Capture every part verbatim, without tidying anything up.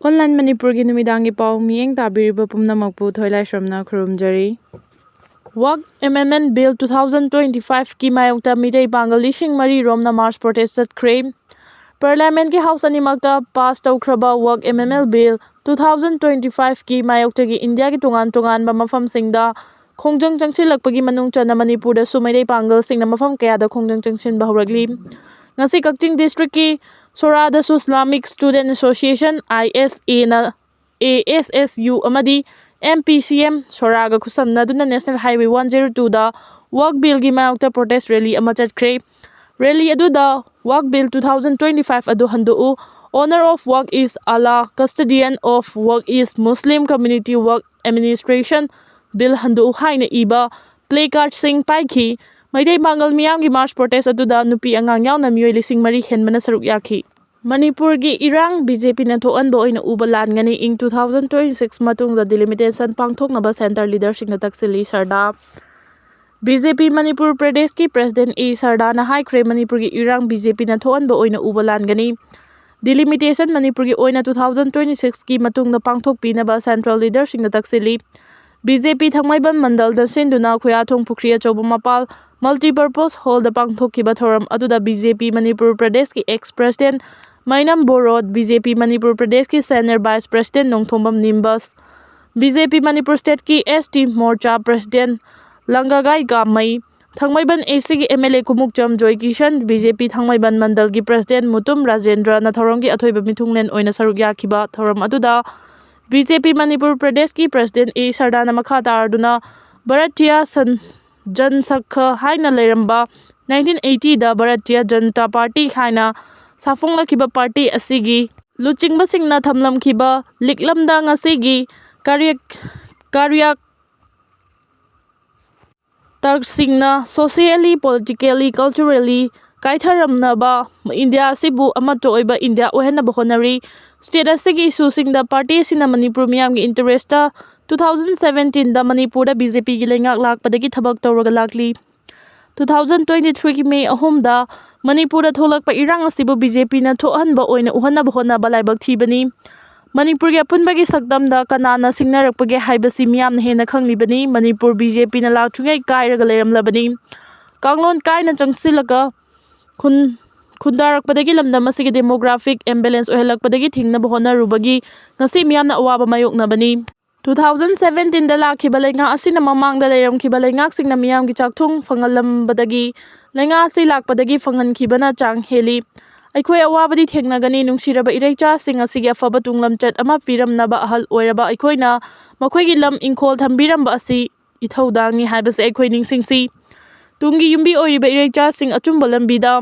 Online ꯃꯅꯤꯄꯨꯔꯒꯤ ꯅꯨꯃꯤꯗꯥꯡꯒꯤ ꯄꯥꯎ ꯃꯤꯠꯌꯦꯡ ꯇꯥꯕꯤꯔꯤꯕ ꯄꯨꯝꯅꯃꯛꯄꯨ ꯊꯣꯏꯂꯥꯏꯁ꯭ꯔꯝꯅ ꯈꯨꯔꯨꯝꯖꯔꯤ꯫ ꯋꯥꯛ ꯑꯦꯃꯦꯟꯃꯦꯟ ꯕꯤꯜ ꯇꯨ ꯊꯥꯎꯖꯟ ꯇ꯭ꯋꯦꯟꯇꯤ ꯐꯥꯏꯚꯀꯤ ꯃꯥꯌꯣꯛꯇ ꯃꯤꯇꯩ ꯄꯥꯡꯒꯜ ꯂꯤꯁꯤꯡ ꯃꯔꯤ ꯔꯣꯝꯅ ꯃꯥꯔꯆ ꯄ꯭ꯔꯣꯇꯦꯁ ꯆꯠꯈ꯭ꯔꯦ꯫ ꯄꯥꯔꯂꯤꯌꯥꯃꯦꯟꯠꯀꯤ ꯍꯥꯎꯁ ꯑꯅꯤꯃꯛꯇ ꯄꯥꯁ ꯇꯧꯈ꯭ꯔꯕ ꯋꯥꯛ ꯑꯦꯃꯦꯟꯃꯦꯟ ꯕꯤꯜ ꯇꯨ ꯊꯥꯎꯖꯟ ꯇ꯭ꯋꯦꯟꯇꯤ ꯐꯥꯏꯚꯀꯤ ꯃꯥꯌꯣꯛꯇꯒꯤ ꯏꯟꯗꯤꯌꯥꯒꯤ ꯇꯣꯉꯥꯟ ꯇꯣꯉꯥꯟꯕ ꯃꯐꯝꯁꯤꯡꯗ ꯈꯣꯡꯖꯪ ꯆꯪꯁꯤꯜꯂꯛꯄꯒꯤ ꯃꯅꯨꯡ ꯆꯟꯅ ꯃꯅꯤꯄꯨꯔꯗꯁꯨ ꯃꯩꯇꯩ ꯄꯥꯡꯒꯜꯁꯤꯡꯅ ꯃꯐꯝ ꯀꯌꯥꯗ ꯈꯣꯡꯖꯪ ꯆꯪꯁꯤꯟꯕ ꯍꯧꯔꯛꯂꯤ꯫ ꯉꯁꯤ ꯀꯛꯆꯤꯡ ꯗꯤꯁꯇ꯭ꯔꯤꯛꯀꯤ ꯁꯣꯔꯥꯗꯁꯨ Islamic student association, I S ꯑꯦꯅ, ꯑꯦ ꯑꯦꯁ ꯑꯦꯁ ꯌꯨ ꯑꯃꯗꯤ ꯑꯦꯝ ꯄꯤ ꯁꯤ ꯑꯦꯝ ꯁꯣꯔꯥꯒ ꯈꯨꯠꯁꯝꯅꯗꯨꯅ ꯅꯦꯁꯅꯦꯜ ꯍꯥꯏꯋꯦ ꯋꯥꯟ ꯖꯦꯔꯣ ꯇꯨꯗ ꯋꯥꯛ ꯕꯤꯜꯒꯤ ꯃꯥꯌꯣꯛꯇ ꯄ꯭ꯔꯣꯇꯦꯁ ꯔꯦꯂꯤ ꯑꯃ ꯆꯠꯈ꯭ꯔꯦ꯫ ꯔꯦꯂꯤ ꯑꯗꯨꯗ "Work Bill two thousand twenty-five ꯑꯗꯨ ꯍꯟꯗꯣꯛꯎ", "Owner of work is Allah, custodian of work is Muslim community work administration bill ꯍꯟꯗꯣꯛꯎ" ꯍꯥꯏꯅ ꯏꯕ ꯄ꯭ꯂꯦ ꯀꯥꯔꯗꯁꯤꯡ ꯄꯥꯏꯈꯤ꯫ ꯃꯩꯇꯩ ꯄꯥꯡꯒꯜ ꯃꯤꯌꯥꯝꯒꯤ ꯃꯥꯔꯆ ꯄ꯭ꯔꯣꯇꯦꯁ ꯑꯗꯨꯗ ꯅꯨꯄꯤ ꯑꯉꯥꯡ ꯌꯥꯎꯅ ꯃꯤꯑꯣꯏ ꯂꯤꯁꯤꯡ ꯃꯔꯤ ꯍꯦꯟꯕꯅ ꯁꯔꯨꯛ ꯌꯥꯈꯤ꯫ ꯃꯅꯤꯄꯨꯔꯒꯤ ꯏꯔꯥꯡ ꯕꯤ ꯖꯦ ꯄꯤꯅ ꯊꯣꯛꯍꯟꯕ ꯑꯣꯏꯅ ꯎꯕ ꯂꯥꯟꯒꯅꯤ꯫ ꯏꯪ ꯇꯨ ꯊꯥꯎꯖꯟ ꯇ꯭ꯋꯦꯟꯇꯤ ꯁꯤꯛꯁ ꯃꯇꯨꯡꯗ ꯗꯤꯂꯤꯃꯤꯇꯦꯁꯟ ꯄꯥꯡꯊꯣꯛꯅꯕ centre ꯂꯤꯗꯔꯁꯤꯡꯅ ꯇꯛꯁꯤꯜꯂꯤ꯫ ꯁꯔꯗꯥ B J P Manipur ꯄ꯭ꯔꯗꯦꯁꯀꯤ ꯄ꯭ꯔꯦꯁꯤꯗꯦꯟꯠ ꯑꯦ ꯁꯔꯗꯥꯅ ꯍꯥꯏꯈ꯭ꯔꯦ, ꯃꯅꯤꯄꯨꯔꯒꯤ ꯏꯔꯥꯡ ꯕꯤ ꯖꯦ ꯄꯤꯅ ꯊꯣꯛꯍꯟꯕ ꯑꯣꯏꯅ ꯎꯕ ꯂꯥꯟꯒꯅꯤ꯫ ꯗꯤꯂꯤꯃꯤꯇꯦꯁꯟ ꯃꯅꯤꯄꯨꯔꯒꯤ ꯑꯣꯏꯅ ꯇꯨ ꯊꯥꯎꯖꯟ ꯇ꯭ꯋꯦꯟꯇꯤ ꯁꯤꯛꯁꯀꯤ ꯃꯇꯨꯡꯗ ꯄꯥꯡꯊꯣꯛꯄꯤꯅꯕ ꯁꯦꯟꯇ꯭ꯔꯦꯜ ꯂꯤꯗꯔꯁꯤꯡꯅ ꯇꯛꯁꯤꯜꯂꯤ꯫ ꯕꯤ ꯖꯦ ꯄꯤ ꯊꯥꯡꯃꯩꯕꯟ ꯃꯟꯗꯜꯗ ꯁꯤꯟꯗꯨꯅ ꯈꯨꯌꯥꯊꯣꯡ ꯄꯨꯈ꯭ꯔꯤ ꯑꯆꯧꯕ ꯃꯄꯥꯜ ꯃꯜꯇꯤꯄꯔꯄꯣꯁ ꯍꯣꯜꯗ ꯄꯥꯡꯊꯣꯛꯈꯤꯕ ꯊꯧꯔꯝ ꯑꯗꯨꯗ ꯕꯤ ꯖꯦ ꯄꯤ ꯃꯅꯤꯄꯨꯔ ꯄ꯭ꯔꯗꯦꯁꯀꯤ ex president Meinam Borot, B J P Manipur ꯄ꯭ꯔꯗꯦꯁꯀꯤ senior vice president Nongthombam Nimbus, B J P Manipur ꯁ꯭ꯇꯦꯠꯀꯤ S T ꯃꯣꯔꯆꯥ president ꯂꯪꯒꯥꯒꯥꯏ ꯒꯥꯝꯃꯩ, Thangmeiband A ꯁꯤꯒꯤ M L A Kumukcham Joykishan, B J P Thangmeiband ꯃꯟꯗꯜꯒꯤ ꯄ꯭ꯔꯦꯁꯤꯗꯦꯟꯠ ꯃꯨꯇꯨꯝ ꯔꯥꯖꯦꯟꯗ꯭ꯔꯅ ꯊꯧꯔꯝꯒꯤ ꯑꯊꯣꯏꯕ ꯃꯤꯊꯨꯡꯂꯦꯟ ꯑꯣꯏꯅ ꯁꯔꯨꯛ ꯌꯥꯈꯤꯕ ꯊꯧꯔꯝ ꯑꯗꯨꯗ ꯕꯤ ꯖꯦ ꯄꯤ ꯃꯅꯤꯄꯨꯔ ꯄ꯭ꯔꯗꯦꯁꯀꯤ ꯄ꯭ꯔꯦꯁꯤꯗꯦꯟꯠ ꯑꯦ ꯁꯔꯗꯥꯅ ꯃꯈꯥ ꯇꯥꯔꯗꯨꯅ ꯚꯥꯔꯇꯤꯌꯥ ꯁꯟ-, ꯖꯟ ꯁꯪꯘ ꯍꯥꯏꯅ ꯂꯩꯔꯝꯕ ꯅꯥꯏꯟꯇꯤꯟ ꯑꯩꯠꯇꯤꯗ ꯚꯥꯔꯇꯤꯌꯥ ꯖꯅꯇꯥ ꯄꯥꯔꯇꯤ ꯍꯥꯏꯅ ꯁꯥꯐꯣꯡꯂꯛꯈꯤꯕ ꯄꯥꯔꯇꯤ ꯑꯁꯤꯒꯤ ꯂꯨꯆꯤꯡꯕꯁꯤꯡꯅ ꯊꯝꯂꯝꯈꯤꯕ ꯂꯤꯛꯂꯝꯗ ꯉꯁꯤꯒꯤ ꯀꯥꯔꯌ-, ꯀꯥꯔꯌ ꯇꯔꯛꯁꯤꯡꯅ socially, politically, culturally ꯀꯥꯏꯊꯔꯝꯅꯕ ꯏꯟꯗꯤꯌꯥ ꯑꯁꯤꯕꯨ ꯑꯃꯠꯇ ꯑꯣꯏꯕ ꯏꯟꯗꯤꯌꯥ ꯑꯣꯏꯍꯟꯅꯕ ꯍꯣꯠꯅꯔꯤ꯫ ꯁ꯭ꯇꯦꯠ ꯑꯁꯤꯒꯤ ꯏꯁꯨꯁꯤꯡꯗ ꯄꯥꯔꯇꯤ ꯑꯁꯤꯅ ꯃꯅꯤꯄꯨꯔ ꯃꯤꯌꯥꯝꯒꯤ ꯏꯟꯇꯔꯦꯁꯇ ꯇꯨ ꯊꯥꯎꯖꯟ ꯁꯕꯦꯟꯇꯤꯟꯗ ꯃꯅꯤꯄꯨꯔꯗ ꯕꯤ ꯖꯦ ꯄꯤꯒꯤ ꯂꯩꯉꯥꯛ ꯂꯥꯛꯄꯗꯒꯤ ꯊꯕꯛ ꯇꯧꯔꯒ ꯂꯥꯛꯂꯤ꯫ ꯇꯨ ꯊꯥꯎꯖꯟ ꯇ꯭ꯋꯦꯟꯇꯤ ꯊ꯭ꯔꯤꯒꯤ ꯃꯦ ꯑꯍꯨꯝꯗ ꯃꯅꯤꯄꯨꯔꯗ ꯊꯣꯛꯂꯛꯄ ꯏꯔꯥꯡ ꯑꯁꯤꯕꯨ ꯕꯤ ꯖꯦ ꯄꯤꯅ ꯊꯣꯛꯍꯟꯕ ꯑꯣꯏꯅ ꯎꯍꯟꯅꯕ ꯍꯣꯠꯅꯕ ꯂꯥꯏꯕꯛ ꯊꯤꯕꯅꯤ꯫ ꯃꯅꯤꯄꯨꯔꯒꯤ ꯑꯄꯨꯟꯕꯒꯤ ꯁꯛꯇꯝꯗ ꯀꯅꯥꯅ ꯁꯤꯡꯅꯔꯛꯄꯒꯦ ꯍꯥꯏꯕꯁꯤ ꯃꯤꯌꯥꯝꯅ ꯍꯦꯟꯅ ꯈꯪꯂꯤꯕꯅꯤ꯫ ꯃꯅꯤꯄꯨꯔ ꯕꯤ ꯖꯦ ꯄꯤꯅ ꯂꯥꯛꯇ꯭ꯔꯤꯉꯩ ꯀꯥꯏꯔꯒ ꯂꯩꯔꯝꯂꯕꯅꯤ꯫ ꯀꯥꯡꯂꯣꯟ ꯀꯥꯏꯅ ꯆꯪꯁꯤꯜꯂꯒ ꯈꯨꯟ ꯈꯨꯟꯗꯥꯔꯛꯄꯗꯒꯤ ꯂꯝꯗꯝ ꯑꯁꯤꯒꯤ demographic imbalance ꯑꯣꯏꯍꯜꯂꯛꯄꯗꯒꯤ ꯊꯤꯡꯅꯕ ꯍꯣꯠꯅꯔꯨꯕꯒꯤ ꯉꯁꯤ ꯃꯤꯌꯥꯝꯅ ꯑꯋꯥꯕ ꯃꯥꯌꯣꯛꯅꯕꯅꯤ꯫ Two thousand seventeen ꯗ ꯂꯥꯛꯈꯤꯕ ꯂꯩꯉꯥꯛ ꯑꯁꯤꯅ ꯃꯃꯥꯡꯗ ꯂꯩꯔꯝꯈꯤꯕ ꯂꯩꯉꯥꯛꯁꯤꯡꯅ ꯃꯤꯌꯥꯝꯒꯤ ꯆꯥꯛꯊꯨꯡ ꯐꯪꯍꯜꯂꯝꯕꯗꯒꯤ ꯂꯩꯉꯥꯛ ꯑꯁꯤ ꯂꯥꯛꯄꯗꯒꯤ ꯐꯪꯍꯟꯈꯤꯕꯅ ꯆꯥꯡ ꯍꯦꯜꯂꯤ꯫ ꯑꯩꯈꯣꯏ ꯑꯋꯥꯕꯗꯤ ꯊꯦꯡꯅꯒꯅꯤ꯫ ꯅꯨꯡꯁꯤꯔꯕ ꯏꯔꯩꯆꯥꯁꯤꯡ ꯑꯁꯤꯒꯤ ꯑꯐꯕ ꯇꯨꯡꯂꯝꯆꯠ ꯑꯃ ꯄꯤꯔꯝꯅꯕ ꯑꯍꯜ ꯑꯣꯏꯔꯕ ꯑꯩꯈꯣꯏꯅ ꯃꯈꯣꯏꯒꯤ ꯂꯝ ꯏꯪꯈꯣꯜ ꯊꯝꯕꯤꯔꯝꯕ ꯑꯁꯤ ꯏꯊꯧꯗꯥꯡꯅꯤ ꯍꯥꯏꯕꯁꯤ ꯑꯩꯈꯣꯏ ꯅꯤꯡꯁꯤꯡꯁꯤ꯫ ꯇꯨꯡꯒꯤ ꯌꯨꯝꯕꯤ ꯑꯣꯏꯔꯤꯕ ꯏꯔꯩꯆꯥꯁꯤꯡ ꯑꯆꯨꯝꯕ ꯂꯝꯕꯤꯗ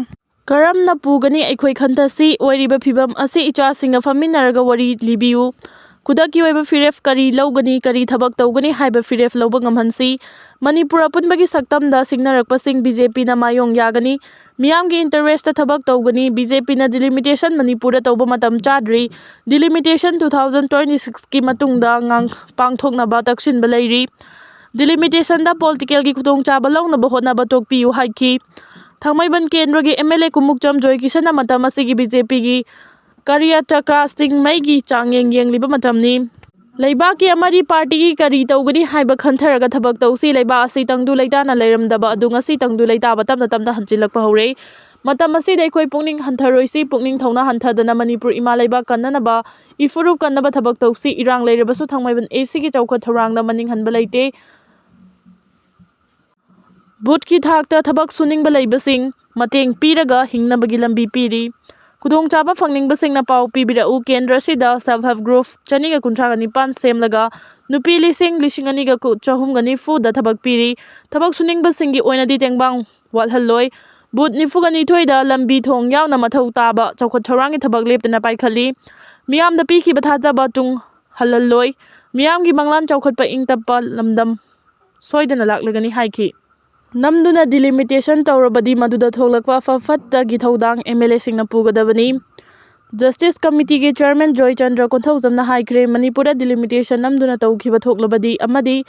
ꯀꯔꯝꯅ ꯄꯨꯒꯅꯤ ꯑꯩꯈꯣꯏ ꯈꯟꯊꯁꯤ꯫ ꯑꯣꯏꯔꯤꯕ ꯐꯤꯕꯝ ꯑꯁꯤ ꯏꯆꯥꯁꯤꯡꯒ ꯐꯝꯃꯤꯟꯅꯔꯒ ꯋꯥꯔꯤ ꯂꯤꯕꯤꯌꯨ꯫ ꯈꯨꯗꯛꯀꯤ ꯑꯣꯏꯕ ꯐꯤꯔꯦꯞ ꯀꯔꯤ ꯂꯧꯒꯅꯤ, ꯀꯔꯤ ꯊꯕꯛ ꯇꯧꯒꯅꯤ ꯍꯥꯏꯕ ꯐꯤꯔꯦꯞ ꯂꯧꯕ ꯉꯝꯍꯟꯁꯤ꯫ ꯃꯅꯤꯄꯨꯔ ꯑꯄꯨꯟꯕꯒꯤ ꯁꯛꯇꯝꯗ ꯁꯤꯡꯅꯔꯛꯄꯁꯤꯡ ꯕꯤ ꯖꯦ ꯄꯤꯅ ꯃꯥꯌꯣꯡ ꯌꯥꯒꯅꯤ꯫ ꯃꯤꯌꯥꯝꯒꯤ interest ꯊꯕꯛ ꯇꯧꯒꯅꯤ꯫ ꯕꯤ ꯖꯦ ꯄꯤꯅ delimitation ꯃꯅꯤꯄꯨꯔꯗ ꯇꯧꯕ ꯃꯇꯝ ꯆꯥꯗ꯭ꯔꯤ꯫ Delimitation two thousand twenty sixꯀꯤ ꯃꯇꯨꯡꯗ ꯉꯥꯡ-, ꯄꯥꯡꯊꯣꯛꯅꯕ ꯇꯛꯁꯤꯟꯕ ꯂꯩꯔꯤ꯫ Delimitationꯗ politicalꯒꯤ ꯈꯨꯗꯣꯡꯆꯥꯕ ꯂꯧꯅꯕ ꯍꯣꯠꯅꯕ ꯇꯣꯛꯄꯤꯌꯨ ꯍꯥꯏꯈꯤ꯫ ꯊꯥꯡꯃꯩꯕꯟ ꯀꯦꯟꯗ꯭ꯔꯒꯤ M L A ꯀꯨꯃꯨꯛꯆꯝ ꯖꯣꯏꯀꯤꯁꯟꯅ ꯃꯇꯝ ꯑꯁꯤꯒꯤ B J Pꯒꯤ ꯀꯥꯔꯤꯌꯥ ꯆꯀ꯭ꯔꯥꯁꯤꯡ ꯃꯩꯒꯤ ꯆꯥꯡꯌꯦꯡ ꯌꯦꯡꯂꯤꯕ ꯃꯇꯝꯅꯤ꯫ ꯂꯩꯕꯥꯛꯀꯤ ꯑꯃꯗꯤ partyꯒꯤ ꯀꯔꯤ ꯇꯧꯒꯅꯤ ꯍꯥꯏꯕ ꯈꯟꯊꯔꯒ ꯊꯕꯛ ꯇꯧꯁꯤ꯫ ꯂꯩꯕꯥꯛ ꯑꯁꯤ ꯇꯪꯗꯨ ꯂꯩꯇꯥꯅ ꯂꯩꯔꯝꯗꯕ ꯑꯗꯨ ꯉꯁꯤ ꯇꯪꯗꯨ ꯂꯩꯇꯥꯕ ꯇꯞꯅ ꯇꯞꯅ ꯍꯟꯖꯤꯜꯂꯛꯄ ꯍꯧꯔꯦ꯫ ꯃꯇꯝ ꯑꯁꯤꯗ ꯑꯩꯈꯣꯏ ꯄꯨꯛꯅꯤꯡ ꯍꯟꯊꯔꯣꯏꯁꯤ꯫ ꯄꯨꯛꯅꯤꯡ ꯊꯧꯅꯥ ꯍꯟꯊꯗꯅ ꯃꯅꯤꯄꯨꯔ ꯏꯃꯥ ꯂꯩꯕꯥꯛ ꯀꯟꯅꯅꯕ, ꯏꯐꯨꯔꯨꯞ ꯀꯟꯅꯕ ꯊꯕꯛ ꯇꯧꯁꯤ꯫ ꯏꯔꯥꯡ ꯂꯩꯔꯕꯁꯨ ꯊꯥꯡꯃꯩꯕꯟ ACꯒꯤ ꯆꯥꯎꯈꯠ ꯊꯧꯔꯥꯡꯗ ꯃꯅꯤꯡ ꯍꯟꯕ ꯂꯩꯇꯦ꯫ Boothꯀꯤ ꯊꯥꯛꯇ ꯊꯕꯛ ꯁꯨꯅꯤꯡꯕ ꯂꯩꯕꯁꯤꯡ ꯃꯇꯦꯡ ꯄꯤꯔꯒ ꯍꯤꯡꯅꯕꯒꯤ ꯂꯝꯕꯤ ꯄꯤꯔꯤ꯫ ꯈꯨꯗꯣꯡꯆꯥꯕ ꯐꯪꯅꯤꯡꯕꯁꯤꯡꯅ ꯄꯥꯎ ꯄꯤꯕꯤꯔꯛꯎ꯫ ꯀꯦꯟꯗ꯭ꯔ ꯑꯁꯤꯗ self help group ꯆꯅꯤꯒ ꯀꯨꯟꯊ꯭ꯔꯥꯒ ꯅꯤꯄꯥꯟ ꯁꯦꯝꯂꯒ ꯅꯨꯄꯤ ꯂꯤꯁꯤꯡ, ꯂꯤꯁꯤꯡ ꯑꯅꯤꯒ ꯆꯍꯨꯝꯒ ꯅꯤꯐꯨꯗ ꯊꯕꯛ ꯄꯤꯔꯤ꯫ ꯊꯕꯛ ꯁꯨꯅꯤꯡꯕꯁꯤꯡꯒꯤ ꯑꯣꯏꯅꯗꯤ ꯇꯦꯡꯕꯥꯡ ꯋꯥꯠꯍꯜꯂꯣꯏ꯫ Booth ꯅꯤꯐꯨꯒ ꯅꯤꯊꯣꯏꯗ ꯂꯝꯕꯤ ꯊꯣꯡ ꯌꯥꯎꯅ ꯃꯊꯧ ꯇꯥꯕ ꯆꯥꯎꯈꯠ ꯊꯧꯔꯥꯡꯒꯤ ꯊꯕꯛ ꯂꯦꯞꯇꯅ ꯄꯥꯏꯈꯠꯂꯤ꯫ ꯃꯤꯌꯥꯝꯗ ꯄꯤꯈꯤꯕ ꯊꯥꯖꯕ ꯇꯨꯡ ꯍꯜꯍꯜꯂꯣꯏ꯫ ꯃꯤꯌꯥꯝꯒꯤ ꯃꯪꯂꯥꯟ ꯆꯥꯎꯈꯠꯄ ꯏꯪ ꯇꯞꯄ ꯂꯝꯗꯝ ꯁꯣꯏꯗꯅ ꯂꯥꯛꯂꯒꯅꯤ ꯍꯥꯏꯈꯤ꯫ ꯅꯝꯗꯨꯅ delimitation ꯇꯧꯔꯕꯗꯤ ꯃꯗꯨꯗ ꯊꯣꯛꯂꯛꯄ ꯑꯐ ꯐꯠꯇꯒꯤ ꯊꯧꯗꯥꯡ M L Aꯁꯤꯡꯅ ꯄꯨꯒꯗꯕꯅꯤ꯫ Justice Committeeꯒꯤ Chairman Joychandra ꯀꯣꯟꯊꯧꯖꯝꯅ ꯍꯥꯏꯈ꯭ꯔꯦ, ꯃꯅꯤꯄꯨꯔꯗ delimitation ꯅꯝꯗꯨꯅ ꯇꯧꯈꯤꯕ ꯊꯣꯛꯂꯕꯗꯤ ꯑꯃꯗꯤ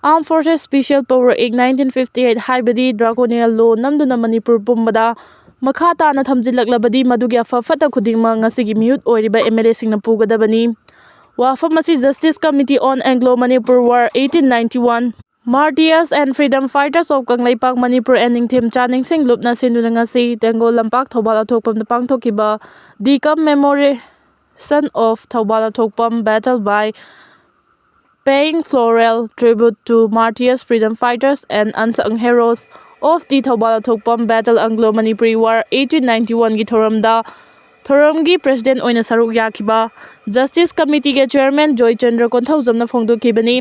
Armed Forces Special Power Act nineteen fifty eight ꯍꯥꯏꯕꯗꯤ draconian law ꯅꯝꯗꯨꯅ ꯃꯅꯤꯄꯨꯔ ꯄꯨꯝꯕꯗ ꯃꯈꯥ ꯇꯥꯅ ꯊꯝꯖꯤꯜꯂꯛꯂꯕꯗꯤ ꯃꯗꯨꯒꯤ ꯑꯐ ꯐꯠꯇ ꯈꯨꯗꯤꯡꯃꯛ ꯉꯁꯤꯒꯤ ꯃꯤꯍꯨꯠ ꯑꯣꯏꯔꯤꯕ M L Aꯁꯤꯡꯅ ꯄꯨꯒꯗꯕꯅꯤ꯫ ꯋꯥꯐꯝ ꯑꯁꯤ Justice Committee on Anglo Manipur War eighteen ninety-one, Martyrs and Freedom Fighters of Kangleipak, Manipur and ꯅꯤꯡꯊꯦꯝꯆꯥ ꯅꯤꯡꯁꯤꯡ ꯂꯨꯞꯅ ꯁꯤꯟꯗꯨꯅ ꯉꯁꯤ ꯇꯦꯡꯒꯣꯜ ꯂꯝꯄꯥꯛ ꯊꯧꯕꯥꯜ ꯑꯊꯣꯛꯄꯝꯗ ꯄꯥꯡꯊꯣꯛꯈꯤꯕ The Commemoration of Thoubal Athokpam Battle by Paying Floral Tribute to Martyrs, Freedom Fighters and Unsung Heroes of the Thoubal Athokpam Battle, Anglo Manipuri War eighteen ninety-one ꯒꯤ ꯊꯧꯔꯝꯗ ꯊꯧꯔꯝꯒꯤ president ꯑꯣꯏꯅ ꯁꯔꯨꯛ ꯌꯥꯈꯤꯕ Justice Committee ꯒꯤ ꯆꯤꯌꯔꯃꯦꯟ ꯖꯣꯏꯆꯟꯗ꯭ꯔ ꯀꯣꯟꯊꯧꯖꯝꯅ ꯐꯣꯡꯗꯣꯛꯈꯤꯕꯅꯤ꯫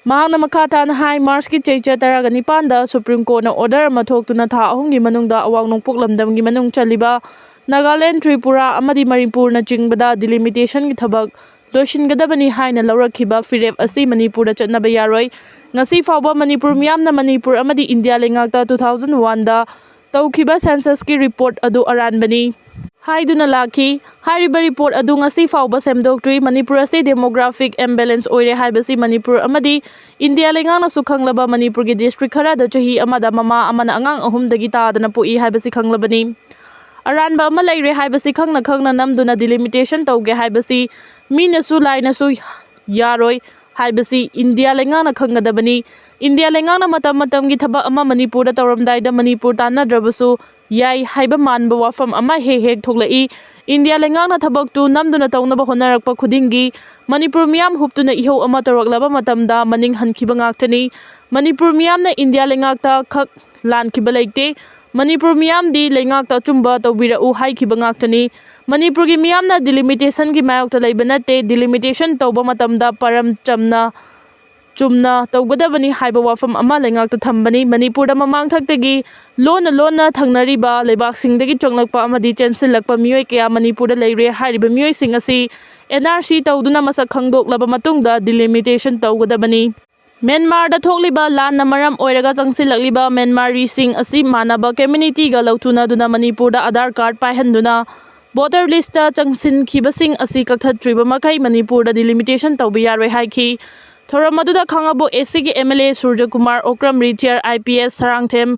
ꯃꯍꯥꯛꯅ ꯃꯈꯥ ꯇꯥꯅ ꯍꯥꯏ, ꯃꯥꯔꯆꯀꯤ ꯆꯩꯆꯠ ꯇꯔꯥꯒ ꯅꯤꯄꯥꯟꯗ ꯁꯨꯄ꯭ꯔꯤꯝ ꯀꯣꯔꯠꯅ ꯑꯣꯔꯗꯔ ꯑꯃ ꯊꯣꯛꯇꯨꯅ ꯊꯥ ꯑꯍꯨꯝꯒꯤ ꯃꯅꯨꯡꯗ ꯑꯋꯥꯡ ꯅꯣꯡꯄꯣꯛ ꯂꯝꯗꯝꯒꯤ ꯃꯅꯨꯡ ꯆꯜꯂꯤꯕ ꯅꯥꯒꯥꯂꯦꯟ, ꯇ꯭ꯔꯤꯄꯨꯔꯥ ꯑꯃꯗꯤ ꯃꯔꯤꯄꯨꯔꯅꯆꯤꯡꯕꯗ ꯗꯤꯂꯤꯃꯤꯇꯦꯁꯟꯒꯤ ꯊꯕꯛ ꯂꯣꯏꯁꯤꯟꯒꯗꯕꯅꯤ ꯍꯥꯏꯅ ꯂꯧꯔꯛꯈꯤꯕ ꯐꯤꯔꯦꯞ ꯑꯁꯤ ꯃꯅꯤꯄꯨꯔꯗ ꯆꯠꯅꯕ ꯌꯥꯔꯣꯏ꯫ ꯉꯁꯤ ꯐꯥꯎꯕ ꯃꯅꯤꯄꯨꯔ ꯃꯤꯌꯥꯝꯅ ꯃꯅꯤꯄꯨꯔ ꯑꯃꯗꯤ ꯏꯟꯗꯤꯌꯥ ꯂꯩꯉꯥꯛꯇ two thousand one ꯗ ꯇꯧꯈꯤꯕ ꯁꯦꯟꯁꯁꯀꯤ ꯔꯤꯄꯣꯔꯠ ꯑꯗꯨ ꯑꯔꯥꯟꯕꯅꯤ ꯍꯥꯏꯗꯨꯅ ꯂꯥꯛꯈꯤ꯫ ꯍꯥꯏꯔꯤꯕ ꯔꯤꯄꯣꯔꯠ ꯑꯗꯨ ꯉꯁꯤ ꯐꯥꯎꯕ ꯁꯦꯝꯗꯣꯛꯇ꯭ꯔꯤ꯫ ꯃꯅꯤꯄꯨꯔ ꯑꯁꯤ ꯗꯦꯃꯣꯒ꯭ꯔꯥꯐꯤꯛ ꯑꯦꯝꯕꯦꯂꯦꯟꯁ ꯑꯣꯏꯔꯦ ꯍꯥꯏꯕꯁꯤ ꯃꯅꯤꯄꯨꯔ ꯑꯃꯗꯤ ꯏꯟꯗꯤꯌꯥ ꯂꯩꯉꯥꯛꯅꯁꯨ ꯈꯪꯂꯕ ꯃꯅꯤꯄꯨꯔꯒꯤ ꯗꯤꯁꯇ꯭ꯔꯤꯛ ꯈꯔꯗ ꯆꯍꯤ ꯑꯃꯗ ꯃꯃꯥ ꯑꯃꯅ ꯑꯉꯥꯡ ꯑꯍꯨꯝꯗꯒꯤ ꯇꯥꯗꯅ ꯄꯣꯛꯏ ꯍꯥꯏꯕꯁꯤ ꯈꯪꯂꯕꯅꯤ꯫ ꯑꯔꯥꯟꯕ ꯑꯃ ꯂꯩꯔꯦ ꯍꯥꯏꯕꯁꯤ ꯈꯪꯅ ꯈꯪꯅ ꯅꯝꯗꯨꯅ ꯗꯤꯂꯤꯃꯤꯇꯦꯁꯟ ꯇꯧꯒꯦ ꯍꯥꯏꯕꯁꯤ ꯃꯤꯅꯁꯨ ꯂꯥꯏꯅꯁꯨ ꯌꯥꯔꯣꯏ ꯍꯥꯏꯕꯁꯤ ꯏꯟꯗꯤꯌꯥ ꯂꯩꯉꯥꯛꯅ ꯈꯪꯒꯗꯕꯅꯤ꯫ ꯏꯟꯗꯤꯌꯥ ꯂꯩꯉꯥꯛꯅ ꯃꯇꯝ ꯃꯇꯝꯒꯤ ꯊꯕꯛ ꯑꯃ ꯃꯅꯤꯄꯨꯔꯗ ꯇꯧꯔꯝꯗꯥꯏꯗ ꯃꯅꯤꯄꯨꯔ ꯇꯥꯟꯅꯗ꯭ꯔꯕꯁꯨ ꯌꯥꯏ ꯍꯥꯏꯕ ꯃꯥꯟꯕ ꯋꯥꯐꯝ ꯑꯃ ꯍꯦꯛ ꯍꯦꯛ ꯊꯣꯛꯂꯛꯏ꯫ ꯏꯟꯗꯤꯌꯥ ꯂꯩꯉꯥꯛꯅ ꯊꯕꯛꯇꯨ ꯅꯝꯗꯨꯅ ꯇꯧꯅꯕ ꯍꯣꯠꯅꯔꯛꯄ ꯈꯨꯗꯤꯡꯒꯤ ꯃꯅꯤꯄꯨꯔ ꯃꯤꯌꯥꯝ ꯍꯨꯞꯇꯨꯅ ꯏꯍꯧ ꯑꯃ ꯇꯧꯔꯛꯂꯕ ꯃꯇꯝꯗ ꯃꯅꯤꯡ ꯍꯟꯈꯤꯕ ꯉꯥꯛꯇꯅꯤ꯫ ꯃꯅꯤꯄꯨꯔ ꯃꯤꯌꯥꯝꯅ ꯏꯟꯗꯤꯌꯥ ꯂꯩꯉꯥꯛꯇ ꯈꯛ ꯂꯥꯟꯈꯤꯕ ꯂꯩꯇꯦ꯫ ꯃꯅꯤꯄꯨꯔ ꯃꯤꯌꯥꯝꯗꯤ ꯂꯩꯉꯥꯛꯇ ꯑꯆꯨꯝꯕ ꯇꯧꯕꯤꯔꯛꯎ ꯍꯥꯏꯈꯤꯕ ꯉꯥꯛꯇꯅꯤ꯫ ꯃꯅꯤꯄꯨꯔꯒꯤ ꯃꯤꯌꯥꯝꯅ ꯗꯤꯂꯤꯃꯤꯇꯦꯁꯟꯒꯤ ꯃꯥꯌꯣꯛꯇ ꯂꯩꯕ ꯅꯠꯇꯦ꯫ ꯗꯤꯂꯤꯃꯤꯇꯦꯁꯟ ꯇꯧꯕ ꯃꯇꯝꯗ ꯄꯔꯝ ꯆꯝꯅ ꯆꯨꯝꯅ ꯇꯧꯒꯗꯕꯅꯤ ꯍꯥꯏꯕ ꯋꯥꯐꯝ ꯑꯃ ꯂꯩꯉꯥꯛꯇ ꯊꯝꯕꯅꯤ꯫ ꯃꯅꯤꯄꯨꯔꯗ ꯃꯃꯥꯡꯊꯛꯇꯒꯤ ꯂꯣꯟꯅ ꯂꯣꯟꯅ ꯊꯪꯅꯔꯤꯕ ꯂꯩꯕꯥꯛꯁꯤꯡꯗꯒꯤ ꯆꯪꯂꯛꯄ ꯑꯃꯗꯤ ꯆꯦꯟꯁꯤꯜꯂꯛꯄ ꯃꯤꯑꯣꯏ ꯀꯌꯥ ꯃꯅꯤꯄꯨꯔꯗ ꯂꯩꯔꯦ꯫ ꯍꯥꯏꯔꯤꯕ ꯃꯤꯑꯣꯏꯁꯤꯡ ꯑꯁꯤ N R C ꯇꯧꯗꯨꯅ ꯃꯁꯛ ꯈꯪꯗꯣꯛꯂꯕ ꯃꯇꯨꯡꯗ ꯗꯤꯂꯤꯃꯤꯇꯦꯁꯟ ꯇꯧꯒꯗꯕꯅꯤ꯫ ꯃ꯭ꯌꯥꯟꯃꯥꯔꯗ ꯊꯣꯛꯂꯤꯕ ꯂꯥꯟꯅ ꯃꯔꯝ ꯑꯣꯏꯔꯒ ꯆꯪꯁꯤꯜꯂꯛꯂꯤꯕ ꯃ꯭ꯌꯥꯟꯃꯥꯔꯤꯁꯤꯡ ꯑꯁꯤ ꯃꯥꯟꯅꯕ ꯀꯝꯃ꯭ꯌꯨꯅꯤꯇꯤꯒ ꯂꯧꯊꯨꯅꯗꯨꯅ ꯃꯅꯤꯄꯨꯔꯗ ꯑꯙꯥꯔ ꯀꯥꯔꯗ ꯄꯥꯏꯍꯟꯗꯨꯅ ꯚꯣꯇꯔ ꯂꯤꯁꯇ ꯆꯪꯁꯤꯟꯈꯤꯕꯁꯤꯡ ꯑꯁꯤ ꯀꯛꯊꯠꯇ꯭ꯔꯤꯕ ꯃꯈꯩ ꯃꯅꯤꯄꯨꯔꯗ ꯗꯤꯂꯤꯃꯤꯇꯦꯁꯟ ꯇꯧꯕ ꯌꯥꯔꯣꯏ ꯍꯥꯏꯈꯤ꯫ ꯊꯧꯔꯝ ꯑꯗꯨꯗ ꯈꯥꯉꯕꯣꯛ A C ꯒꯤ M L A ꯁꯨꯔꯖꯀꯨꯃꯥꯔ Okram, ꯔꯤꯇꯤꯌꯔ I P S Sarangthem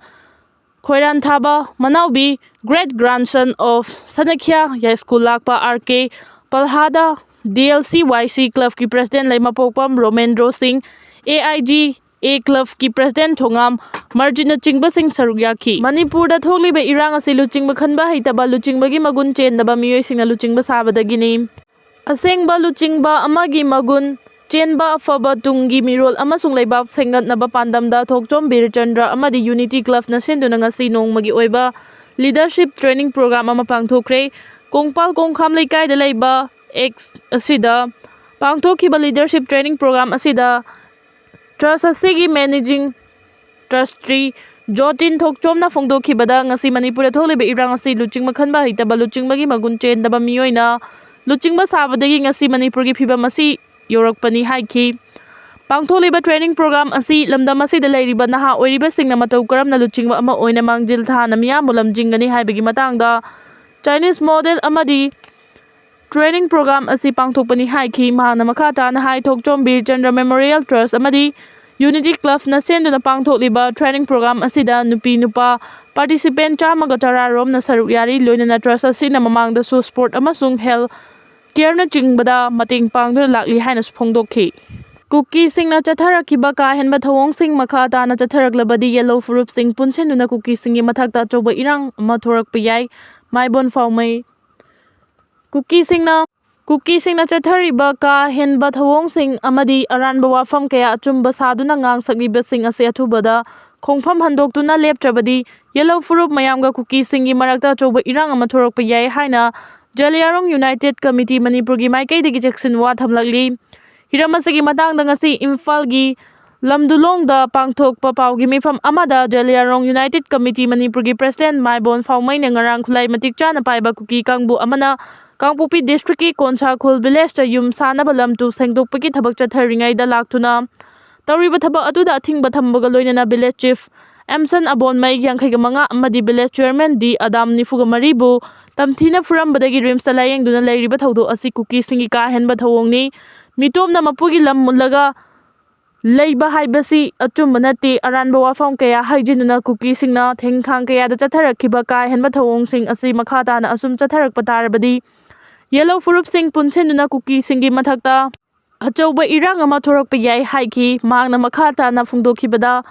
ꯈꯣꯏꯔꯥꯟꯊꯥꯕ ꯃꯅꯥꯎꯕꯤ, great grandson of ꯁꯅꯈ꯭ꯌꯥ ꯌꯥꯏꯁ꯭ꯀꯨꯜ ꯂꯥꯛꯄ R K ꯄꯜꯍꯥꯗ D L C Y C clubꯀꯤ president ꯂꯩꯃꯄꯣꯛꯄꯝ ꯔꯣꯃꯦꯟꯗ꯭ꯔꯣ ꯁꯤꯡ, A I G A clubꯀꯤ president ꯊꯣꯉꯥꯝ ꯃꯔꯖꯤꯠꯅꯆꯤꯡꯕꯁꯤꯡ ꯁꯔꯨꯛ ꯌꯥꯈꯤ꯫ ꯃꯅꯤꯄꯨꯔꯗ ꯊꯣꯛꯂꯤꯕ ꯏꯔꯥꯡ ꯑꯁꯤ ꯂꯨꯆꯤꯡꯕ ꯈꯟꯕ ꯍꯩꯇꯕ, ꯂꯨꯆꯤꯡꯕꯒꯤ ꯃꯒꯨꯟ ꯆꯦꯟꯗꯕ ꯃꯤꯑꯣꯏꯁꯤꯡꯅ ꯂꯨꯆꯤꯡꯕ ꯁꯥꯕꯗꯒꯤꯅꯤ꯫ ꯑꯁꯦꯡꯕ ꯂꯨꯆꯤꯡꯕ ꯑꯃꯒꯤ ꯃꯒꯨꯟ ꯆꯦꯟꯕ, ꯑꯐꯕ ꯇꯨꯡꯒꯤ ꯃꯤꯔꯣꯜ ꯑꯃꯁꯨꯡ ꯂꯩꯕꯥꯛ ꯁꯦꯝꯒꯠꯅꯕ ꯄꯥꯟꯗꯝꯗ ꯊꯣꯛꯆꯣꯝ ꯕꯤꯔꯆꯟꯗ꯭ꯔ ꯑꯃꯗꯤ Unity Clubꯅ ꯁꯤꯟꯗꯨꯅ ꯉꯁꯤ ꯅꯣꯡꯃꯒꯤ ꯑꯣꯏꯕ leadership training program ꯑꯃ ꯄꯥꯡꯊꯣꯛꯈ꯭ꯔꯦ꯫ ꯀꯣꯡꯄꯥꯜ ꯀꯣꯡꯈꯥꯝ ꯂꯩꯀꯥꯏꯗ ꯂꯩꯕ X ꯑꯁꯤꯗ ꯄꯥꯡꯊꯣꯛꯈꯤꯕ leadership training program ꯑꯁꯤꯗ trust ꯑꯁꯤꯒꯤ managing trustee ꯖꯣꯇꯤꯟ ꯊꯣꯛꯆꯣꯝꯅ ꯐꯣꯡꯗꯣꯛꯈꯤꯕꯗ, ꯉꯁꯤ ꯃꯅꯤꯄꯨꯔꯗ ꯊꯣꯛꯂꯤꯕ ꯏꯔꯥꯡ ꯑꯁꯤ ꯂꯨꯆꯤꯡꯕ ꯈꯟꯕ ꯍꯩꯇꯕ, ꯂꯨꯆꯤꯡꯕꯒꯤ ꯃꯒꯨꯟ ꯆꯦꯟꯗꯕ ꯃꯤꯑꯣꯏꯅ ꯂꯨꯆꯤꯡꯕ ꯁꯥꯕꯗꯒꯤ ꯉꯁꯤ ꯃꯅꯤꯄꯨꯔꯒꯤ ꯐꯤꯕꯝ ꯑꯁꯤ ꯌꯧꯔꯛꯄꯅꯤ ꯍꯥꯏꯈꯤ꯫ ꯄꯥꯡꯊꯣꯛꯂꯤꯕ training program ꯑꯁꯤ ꯂꯝꯗꯝ ꯑꯁꯤꯗ ꯂꯩꯔꯤꯕ ꯅꯍꯥ ꯑꯣꯏꯔꯤꯕꯁꯤꯡꯅ ꯃꯇꯧ ꯀꯔꯝꯅ ꯂꯨꯆꯤꯡꯕ ꯑꯃ ꯑꯣꯏꯅ ꯃꯥꯡꯖꯤꯜ ꯊꯥꯅ ꯃꯤꯌꯥꯝꯕꯨ ꯂꯝꯖꯤꯡꯒꯅꯤ ꯍꯥꯏꯕꯒꯤ ꯃꯇꯥꯡꯗ Chinese model ꯑꯃꯗꯤ training program ꯑꯁꯤ ꯄꯥꯡꯊꯣꯛꯄꯅꯤ ꯍꯥꯏꯈꯤ꯫ ꯃꯍꯥꯛꯅ ꯃꯈꯥ ꯇꯥꯅ ꯍꯥꯏ, ꯊꯣꯛꯆꯣꯝ ꯕꯤꯔꯆꯟꯗ꯭ꯔ Memorial Trust ꯑꯃꯗꯤ Unity Clubꯅ ꯁꯦꯟꯗꯨꯅ ꯄꯥꯡꯊꯣꯛꯂꯤꯕ training program ꯑꯁꯤꯗ ꯅꯨꯄꯤ ꯅꯨꯄꯥ participant ꯆꯥꯝꯃꯒ ꯇꯔꯥ ꯔꯣꯝꯅ ꯁꯔꯨꯛ ꯌꯥꯔꯤ, ꯂꯣꯏꯅꯅ trust ꯑꯁꯤꯅ ꯃꯃꯥꯡꯗꯁꯨ sport ꯑꯃꯁꯨꯡ health careꯅꯆꯤꯡꯕꯗ ꯃꯇꯦꯡ ꯄꯥꯡꯗꯨꯅ ꯂꯥꯛꯂꯤ ꯍꯥꯏꯅꯁꯨ ꯐꯣꯡꯗꯣꯛꯈꯤ꯫ ꯀꯨꯀꯤꯁꯤꯡꯅ ꯆꯠꯊꯔꯛꯈꯤꯕ ꯀꯥ ꯍꯦꯟꯕ ꯊꯧꯑꯣꯡꯁꯤꯡ ꯃꯈꯥ ꯇꯥꯅ ꯆꯠꯊꯔꯛꯂꯕꯗꯤ ꯌꯦꯜꯂꯣ ꯐꯨꯔꯨꯞꯁꯤꯡ ꯄꯨꯟꯁꯤꯟꯗꯨꯅ ꯀꯨꯀꯤꯁꯤꯡꯒꯤ ꯃꯊꯛꯇ ꯑꯆꯧꯕ ꯏꯔꯥꯡ ꯑꯃ ꯊꯣꯔꯛꯄ ꯌꯥꯏ꯫ ꯃꯥꯏꯕꯣꯟ ꯐꯥꯎꯃꯩ꯫ ꯀꯨꯀꯤꯁꯤꯡꯅ, ꯀꯨꯀꯤꯁꯤꯡꯅ ꯆꯠꯊꯔꯤꯕ ꯀꯥ ꯍꯦꯟꯕ ꯊꯧꯑꯣꯡꯁꯤꯡ ꯑꯃꯗꯤ ꯑꯔꯥꯟꯕ ꯋꯥꯐꯝ ꯀꯌꯥ ꯑꯆꯨꯝꯕ ꯁꯥꯗꯨꯅ ꯉꯥꯡꯁꯛꯂꯤꯕꯁꯤꯡ ꯑꯁꯤ ꯑꯊꯨꯕꯗ ꯈꯣꯡꯐꯝ ꯍꯟꯗꯣꯛꯇꯨꯅ ꯂꯦꯞꯇ꯭ꯔꯕꯗꯤ ꯌꯦꯜꯂꯧ ꯐꯨꯔꯨꯞ ꯃꯌꯥꯝꯒ ꯀꯨꯀꯤꯁꯤꯡꯒꯤ ꯃꯔꯛꯇ ꯑꯆꯧꯕ ꯏꯔꯥꯡ ꯑꯃ ꯊꯣꯔꯛꯄ ꯌꯥꯏ ꯍꯥꯏꯅ ꯖꯂꯤꯌꯥꯡꯔꯣꯡ United Committee ꯃꯅꯤꯄꯨꯔꯒꯤ ꯃꯥꯏꯀꯩꯗꯒꯤ ꯆꯦꯛꯁꯤꯟ ꯋꯥ ꯊꯝꯂꯛꯂꯤ꯫ ꯍꯤꯔꯝ ꯑꯁꯤꯒꯤ ꯃꯇꯥꯡꯗ ꯉꯁꯤ ꯏꯝꯐꯥꯜꯒꯤ ꯂꯝꯗꯨꯂꯣꯡꯗ ꯄꯥꯡꯊꯣꯛꯄ ꯄꯥꯎꯒꯤ ꯃꯤꯐꯝ ꯑꯃꯗ ꯖꯂꯤꯌꯥꯡꯔꯣꯡ United Committee ꯃꯅꯤꯄꯨꯔꯒꯤ president ꯃꯥꯏꯕꯣꯟ ꯐꯥꯎꯃꯩꯅ ꯉꯔꯥꯡ ꯈꯨꯠꯂꯥꯏ ꯃꯇꯤꯛ ꯆꯥꯅ ꯄꯥꯏꯕ ꯀꯨꯀꯤ ꯀꯥꯡꯕꯨ ꯑꯃꯅ ꯀꯥꯡꯄꯣꯛꯄꯤ districtꯀꯤ ꯀꯣꯟꯁꯥꯈꯣꯜ villageꯇ ꯌꯨꯝ ꯁꯥꯅꯕ ꯂꯝ ꯇꯨ ꯁꯦꯡꯗꯣꯛꯄꯒꯤ ꯊꯕꯛ ꯆꯠꯊꯔꯤꯉꯩꯗ ꯂꯥꯛꯇꯨꯅ ꯇꯧꯔꯤꯕ ꯊꯕꯛ ꯑꯗꯨꯗ ꯑꯊꯤꯡꯕ ꯊꯝꯕꯒ ꯂꯣꯏꯅꯅ village chief ꯑꯦꯝꯁꯟ ꯑꯕꯣꯟꯃꯩ ꯌꯥꯡꯈꯩꯒ ꯃꯉꯥ ꯑꯃꯗꯤ village chairman ꯗꯤ ꯑꯗꯥꯝ ꯅꯤꯐꯨꯒ ꯃꯔꯤꯕꯨ ꯇꯝꯊꯤꯅ ꯐꯨꯔꯝꯕꯗꯒꯤ ꯔꯤꯝꯁꯇ ꯂꯥꯌꯦꯡꯗꯨꯅ ꯂꯩꯔꯤꯕ ꯊꯧꯗꯣꯛ ꯑꯁꯤ ꯀꯨꯀꯤꯁꯤꯡꯒꯤ ꯀꯥ ꯍꯦꯟꯕ ꯊꯧꯑꯣꯡꯅꯤ꯫ ꯃꯤꯇꯣꯞꯅ ꯃꯄꯨꯒꯤ ꯂꯝ ꯃꯨꯜꯂꯒ ꯂꯩꯕ ꯍꯥꯏꯕꯁꯤ ꯑꯆꯨꯝꯕ ꯅꯠꯇꯦ꯫ ꯑꯔꯥꯟꯕ ꯋꯥꯐꯝ ꯀꯌꯥ ꯍꯥꯏꯖꯤꯟꯗꯨꯅ ꯀꯨꯀꯤꯁꯤꯡꯅ ꯊꯦꯡꯈꯥꯡ ꯀꯌꯥꯗ ꯆꯠꯊꯔꯛꯈꯤꯕ ꯀꯥ ꯍꯦꯟꯕ ꯊꯧꯑꯣꯡꯁꯤꯡ ꯑꯁꯤ ꯃꯈꯥ ꯇꯥꯅ ꯑꯁꯨꯝ ꯆꯠꯊꯔꯛꯄ ꯇꯥꯔꯕꯗꯤ ꯌꯦꯜꯂꯣ ꯐꯨꯔꯨꯞꯁꯤꯡ ꯄꯨꯟꯁꯤꯟꯗꯨꯅ ꯀꯨꯀꯤꯁꯤꯡꯒꯤ ꯃꯊꯛꯇ ꯑꯆꯧꯕ ꯏꯔꯥꯡ ꯑꯃ ꯊꯣꯔꯛꯄ ꯌꯥꯏ ꯍꯥꯏꯈꯤ꯫ ꯃꯍꯥꯛꯅ ꯃꯈꯥ ꯇꯥꯅ ꯐꯣꯡꯗꯣꯛꯈꯤꯕꯗ,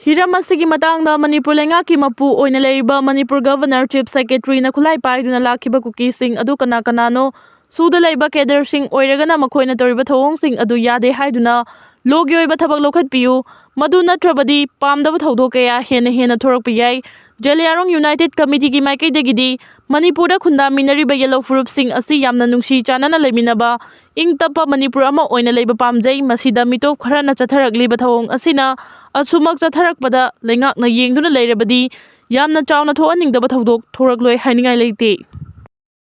ꯍꯤꯔꯝ ꯑꯁꯤꯒꯤ ꯃꯇꯥꯡꯗ ꯃꯅꯤꯄꯨꯔ ꯂꯩꯉꯥꯛꯀꯤ ꯃꯄꯨ ꯑꯣꯏꯅ ꯂꯩꯔꯤꯕ ꯃꯅꯤꯄꯨꯔ ꯒꯚꯔꯅꯔ, ꯆꯤꯐ ꯁꯦꯀ꯭ꯔꯦꯇꯔꯤꯅ ꯈꯨꯠꯂꯥꯏ ꯄꯥꯏꯗꯨꯅ ꯂꯥꯛꯈꯤꯕ ꯀꯨꯀꯤꯁꯤꯡ ꯑꯗꯨ ꯀꯅꯥ ꯀꯅꯥꯅꯣ? ꯁꯨꯗ ꯂꯩꯕ ꯀꯦꯗꯔꯁꯤꯡ ꯑꯣꯏꯔꯒꯅ ꯃꯈꯣꯏꯅ ꯇꯧꯔꯤꯕ ꯊꯧꯑꯣꯡꯁꯤꯡ ꯑꯗꯨ ꯌꯥꯗꯦ ꯍꯥꯏꯗꯨꯅ ꯂꯣꯒꯤ ꯑꯣꯏꯕ ꯊꯕꯛ ꯂꯧꯈꯠꯄꯤꯌꯨ꯫ ꯃꯗꯨ ꯅꯠꯇ꯭ꯔꯕꯗꯤ ꯄꯥꯝꯗꯕ ꯊꯧꯗꯣꯛ ꯀꯌꯥ ꯍꯦꯟꯅ ꯍꯦꯟꯅ ꯊꯣꯔꯛꯄ ꯌꯥꯏ꯫ ꯖꯦꯂꯤꯌꯥꯡꯔꯣꯡ ꯌꯨꯅꯥꯏꯇꯦꯗ ꯀꯃꯤꯇꯤꯒꯤ ꯃꯥꯏꯀꯩꯗꯒꯤꯗꯤ ꯃꯅꯤꯄꯨꯔꯗ ꯈꯨꯟꯗꯥꯃꯤꯟꯅꯔꯤꯕ ꯌꯦꯜꯂꯣ ꯐꯨꯔꯨꯞꯁꯤꯡ ꯑꯁꯤ ꯌꯥꯝꯅ ꯅꯨꯡꯁꯤ ꯆꯥꯟꯅꯅ ꯂꯩꯃꯤꯟꯅꯕ, ꯏꯪ ꯇꯞꯄ ꯃꯅꯤꯄꯨꯔ ꯑꯃ ꯑꯣꯏꯅ ꯂꯩꯕ ꯄꯥꯝꯖꯩ꯫ ꯃꯁꯤꯗ ꯃꯤꯇꯣꯞ ꯈꯔꯅ ꯆꯠꯊꯔꯛꯂꯤꯕ ꯊꯧꯑꯣꯡ ꯑꯁꯤꯅ ꯑꯁꯨꯃꯛ ꯆꯠꯊꯔꯛꯄꯗ ꯂꯩꯉꯥꯛꯅ ꯌꯦꯡꯗꯨꯅ ꯂꯩꯔꯕꯗꯤ ꯌꯥꯝꯅ ꯆꯥꯎꯅ ꯊꯣꯛꯍꯟꯅꯤꯡꯗꯕ ꯊꯧꯗꯣꯛ ꯊꯣꯔꯛꯂꯣꯏ ꯍꯥꯏꯅꯤꯡꯉꯥꯏ ꯂꯩꯇꯦ꯫